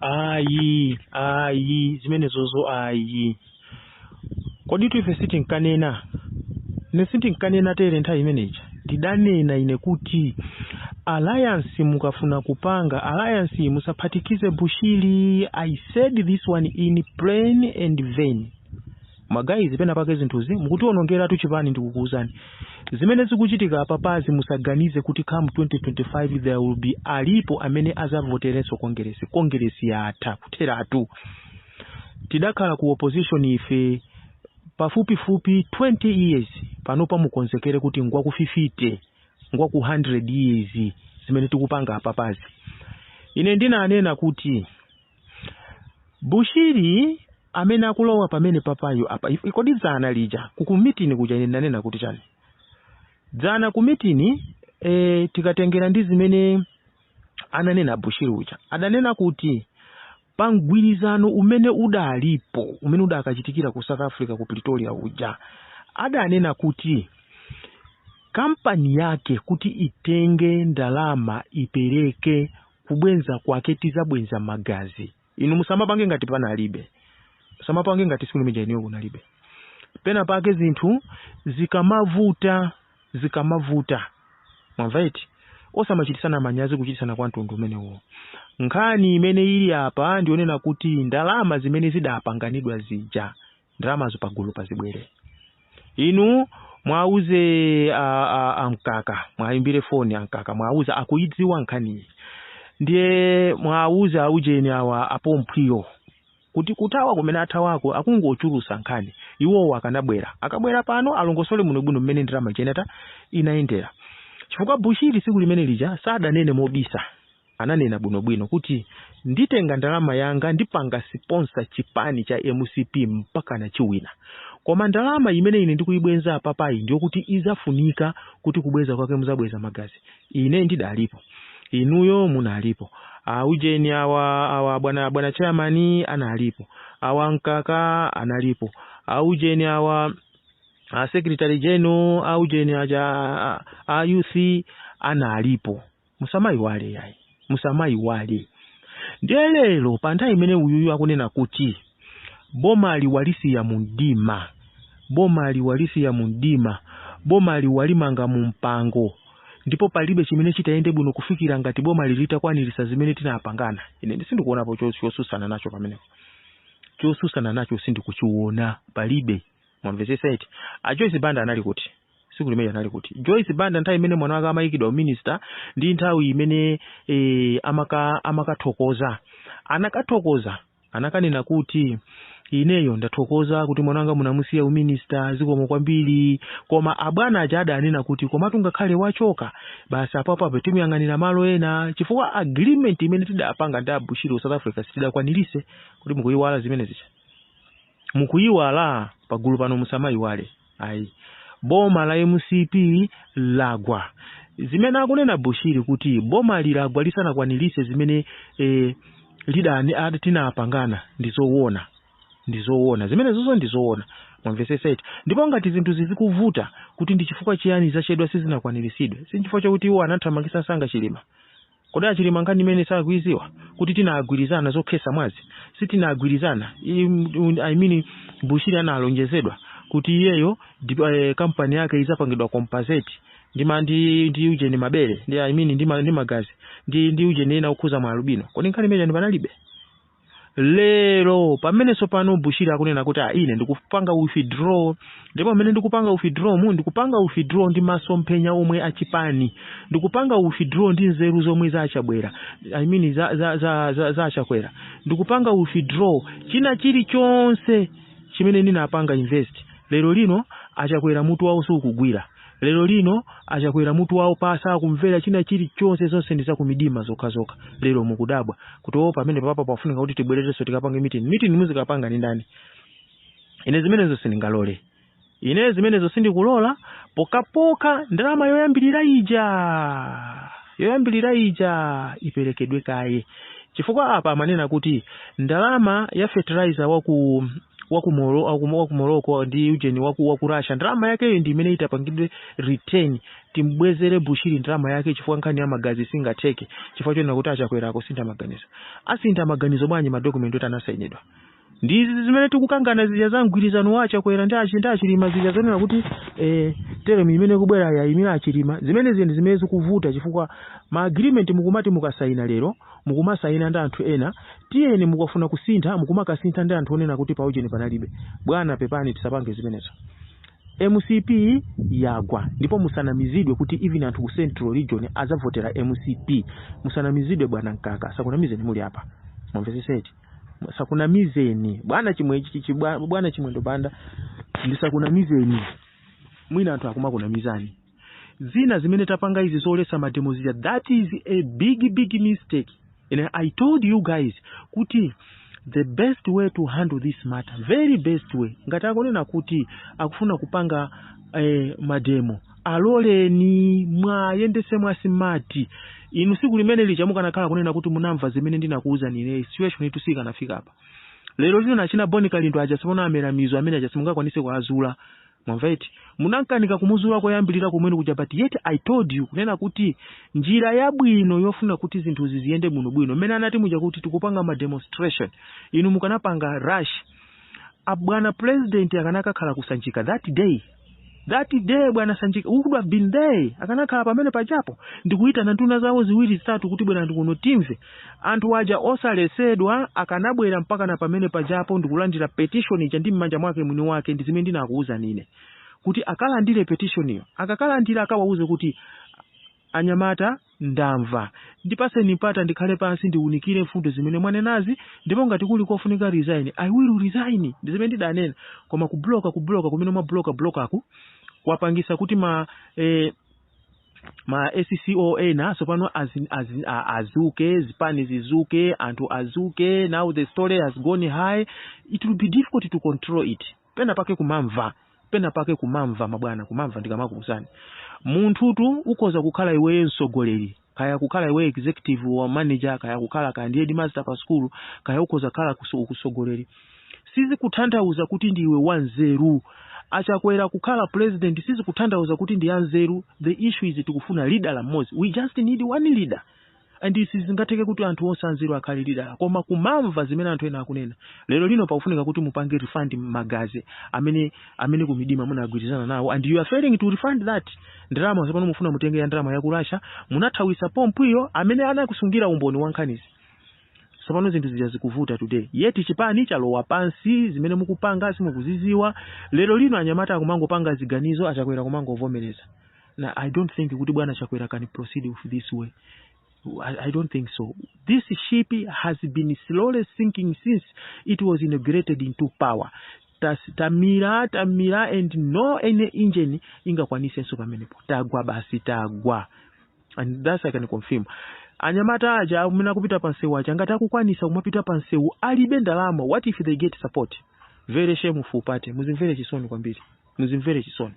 Ayi, ayi, zimenezozo ayi. Kodi ife sitinkanena? Ine sintinkanena tere nthawi imeneyi. Ndidanena ine kuti alliance, mukafuna kupanga alliance, musaphatikize Bushiri. I said this one in plain and vain. Ma guys, pena pake zinthuzi mukutionongeratu chipani. Ndikukuwuzani zimene zikuchitika apapazi, musaganize kuti come 2025 there will be alipo amene azavoterenso Kongeresi. Kongeresi yatha kutheratu. Tidakhala ku opposition ife pafupifupi 20 years. Panopa mukonzekere kuti ngwaku 50, ngwaku 100 years zimene tikupanga apapazi. Ine ndinanena kuti Bushiri amene akulowa pamene papayo apa, kodi dzana lija ku meeting kuja ine ndanena kuti chani dzana ku meeting? Tikatengera ndi zimene ananena Bushiri uja, adanena kuti pa mgwirizano umene udalipo, umene udakachitikira ku South Africa, ku Pretoria uja, adanena kuti kampani yake kuti itenge ndalama ipereke, kubwenza kwake tizabwenza magazi. Inu musamapange ngati panalibe, musamapange ngati siku limene inuyo kunalibe. Pena pake zinthu zikamavuta, zikamavuta, mwamva eti, osamachitisana manyazi kuchitisana kwa mtundu umenewo. Nkhani imene ili apa ndionena kuti ndalama zimene zidapanganidwa zija, ndalamazo pagulu pazibwere. Inu mwauze amkaka, mwayimbire foni amkaka, mwauze akuidziwa nkhaniyi. Ndiye mwauze aujeni awa apomphwiyo kuti kuthawa kumene athawako akungochulusa nkhani. Iwowo akanabwera, akabwera pano alongosole muno bwino mmene ndalama chenata inayendera, chifukwa Bushiri tsiku limene lija sadanene mobisa, ananena bwinobwino kuti nditenga ndalama yanga, ndipanga sponsor chipani cha MCP mpaka nachiwina, koma ndalama imene ine ndikuyibwenza apapayi ndiyokuti izafunika kuti kubweza kwake muzabweza magazi. Ine ndidalipo, inuyo munalipo, aujeni awa bwana chairman analipo, awa mkaka analipo, aujeni awa a secretary general, aujeni aja a youth analipo. Musamayiwale yayi, musamayiwale. Ndiye lero pa nthawi imene uyuyu akunena kuti boma liwalisiya mu mdima, boma liwalisiya mu mdima, boma liwalimanga mu mpango, ndipo palibe chimene chitayende bwino kufikira ngati boma lilitakwanirisa zimene tinapangana, ine sindikuonapo chosusana nacho pamenepo. Chosusana nacho sindikuchiona, palibe. Mwamvetsetsa eti? A Joyce Banda anali kuti siku limene? Anali kuti Joyce Banda nthawi imene mwana wake amayikidwa minister, ndi nthawi imene amakathokoza, anakathokoza, anakanena kuti ineyo ndathokoza kuti mwana wanga munamusiya uminister, zikomo kwambiri. Koma abwana aja adanena kuti komatu ngakhale wachoka basi, apapo timuyang'anira malo ena, chifukwa agreement imene tidapanga ndi abushiri ku South Africa sitidakwanirise. Kuti mukuyiwala zimene zija? Mukuyiwala? Pagulu pano musamayiwale ayi. Boma la MCP lagwa. Zimene akunena Bushiri kuti boma lilagwa lisanakwanirise zimene lidani tinapangana ndizoona, ndizoona zimene zozo, ndizoona. Mwamvetsetsa eti? Ndipo ngati zinthu zizikuvuta kuti ndi chifukwa chiyani zachedwa, sizinakwaniritsidwe, si chifukwa chakuti iwo anathamangitsa nsanga Chilima? Kodi achilima nkhani imene sakuiziwa kuti tinagwirizana zokhesa mwazi? Sitinagwirizana? I mean, Bushiri analonjezedwa kuti iyeyo kampani yake izapangidwa compensate ndi ujeni mabere ndi, I mean, ndi magazi ndi ujeni ena okhuza mwa alubino. Kodi nkhani imene ndi panalibe? Lero pamenenso pano Bushiri akunena kuti ah, ine ndikupanga withdraw, ndipo pamene ndikupanga withdraw mu ndikupanga withdraw ndi masomphenya omwe achipani, ndikupanga withdraw ndi nzeru zomwe zachabwera, I mean, za za za za za achakwera, ndikupanga withdraw china chilichonse chimene ndinapanga invest. Lero lino Achakwera mutu wawo sukugwira. Lero lino Achakwera mutu wawo pasa kumvera china chilichonse, zonse ndi zakumidima zokhazokha. Lero mukudabwa kuti o pamene papa pafunika kuti tibwererenso tikapange meeting. Meeting muzikapanga ndi ndani? Ine zimenezo sindingalole, ine zimenezo sindikulola pokapoka ndalama yoyambirira ija, yoyambirira ija iperekedwe kaye, chifukwa apa amanena kuti ndalama ya fertilizer waku Waku Morocco ndi ujeni waku Russia, ndalama yakeyo ndi imene itapangidwe return, timbwezere Bushiri ndalama yake, chifukwa nkhani ya magazi singatheke, chifukwa chonena kuti aChakwera akusintha maganizo. Asintha maganizo bwanji ma document oti anasayinidwa? Ndizi zimene tikukangana zija za mgwirizano wa aChakwera ndi aChilima, zija zonena kuti term imene kubwera yayimira aChilima. Zimene zindi zimene zikuvuta, chifukwa ma agreement mukumati mukasayina lero, mukumasayina ndi anthu ena. Tiyeni, mukafuna kusintha, mukumakasintha ndi anthu onena kuti paujeni panalibe. Bwana, pepani, tisapange zimenezo. MCP yagwa, ndipo musanamizidwe kuti even anthu ku Central Region azavotera MCP. Musanamizidwe, bwana Mkaka, sakunamizeni muli apa, mwamveseseti? Sakunamizeni, bwana Chimwe, bwana Chimwendo Banda, ndisakunamizeni. Mwina anthu akumakunamizani zina zimene tapanga izi zolesa ma demo zija. That is a big, big mistake, and I told you guys kuti the best way to handle this matter, very best way, ngati akunena kuti akufuna kupanga ma demo, aloleni, mwayendese mwa smart. Inu siku limene lija mukanakhala kunena kuti munamva zimene ndinakuwuzani ine, situation itu sikanafika apa lero lino. Nachina Boni Kalindo aja sipona amera mizo amene aja, simungakwanise kuazula, mwamva eti? Munankanika kumuzula koyambirira kumene kuja. But yet I told you kunena kuti njira yabwino yofuna kuti zinthuzi ziyende bwino bwino, mmene anati muja kuti tikupanga ma demonstration, inu mukanapanga rush. Abwana president akanakakhala kuSanjika that day, that day bwana Sanjika would have been there, akanakhala pamene pachapo ndikuyitana nduna zawo ziwiri zitatu kuti bwera ndikuno timve. Anthu aja osalesedwa akanabwera mpaka na pamene pajapo ndikulandira petition ija ndi m'manja mwake mwini wake. Ndi zimene ndinakuwuza nine kuti akalandire petition iyo. Akakalandira, akawauze kuti, "Anyamata, ndamva, ndipaseni mpata ndikhale pansi ndiunikire mfundo zimene mwanenazi, ndipo ngati kuli kofunika resign, I will resign." Ndi zimene ndidanena. Koma kubloka, kubloka kumene mwabloka blokaku kwapangisa kuti ma SCO ena tsopano azuke, zipani zizuke, anthu azuke. Now the story has gone high, it will be difficult to control it. Pena pake kumamva, pena pake kumamva, mabwana, kumamva. Ndikamakuwuzani, munthutu ukhoza kukhala iweyo mtsogoleri, kaya kukhala iwe executive wa manager, kaya kukhala kaya ndi headmaster pa school, kaya ukhoza kukhala kusogoleri, sizikutanthauza kuti ndiwe wanzeru. AChakwera kukhala president sizikutanthauza kuti ndi anzeru. The issue is tikufuna leader mmodzi. We just need one leader, and sizingatheke kuti anthu onse anzeru akhale leader. Koma kumamva zimene anthu ena akunena lero lino, pakufunika kuti mupange refund magazi amene kumidima munagwirizana nawo, and you are failing to refund that ndalama. Tsopano mufuna mutenge ya ndalama ya ku Russia, munathawisa pompo iyo amene anakusungira umboni wa nkhanizi. Tsopano zinthu zija zikuvuta today, yet chipani chalowa pansi. Zimene mukupanga simukuziziwa. Lero lino anyamata akumangopanga ziganizo, aChakwera kumangovomereza. Na I don't think kuti bwana Chakwera can proceed with this way. I don't think so. This ship has been slowly sinking since it was inaugurated into power. Tamira, tamira, and no any engine ingakwanisenso pamenepo. Tagwa basi, tagwa. And that's I can confirm. Anyamata aja amene akupita pansewu aja, ngati akukwanisa kumapita pansewu alibe ndalama, what if they get support? Very shameful party. Muzimvere chisoni kwambiri, muzimvere chisoni.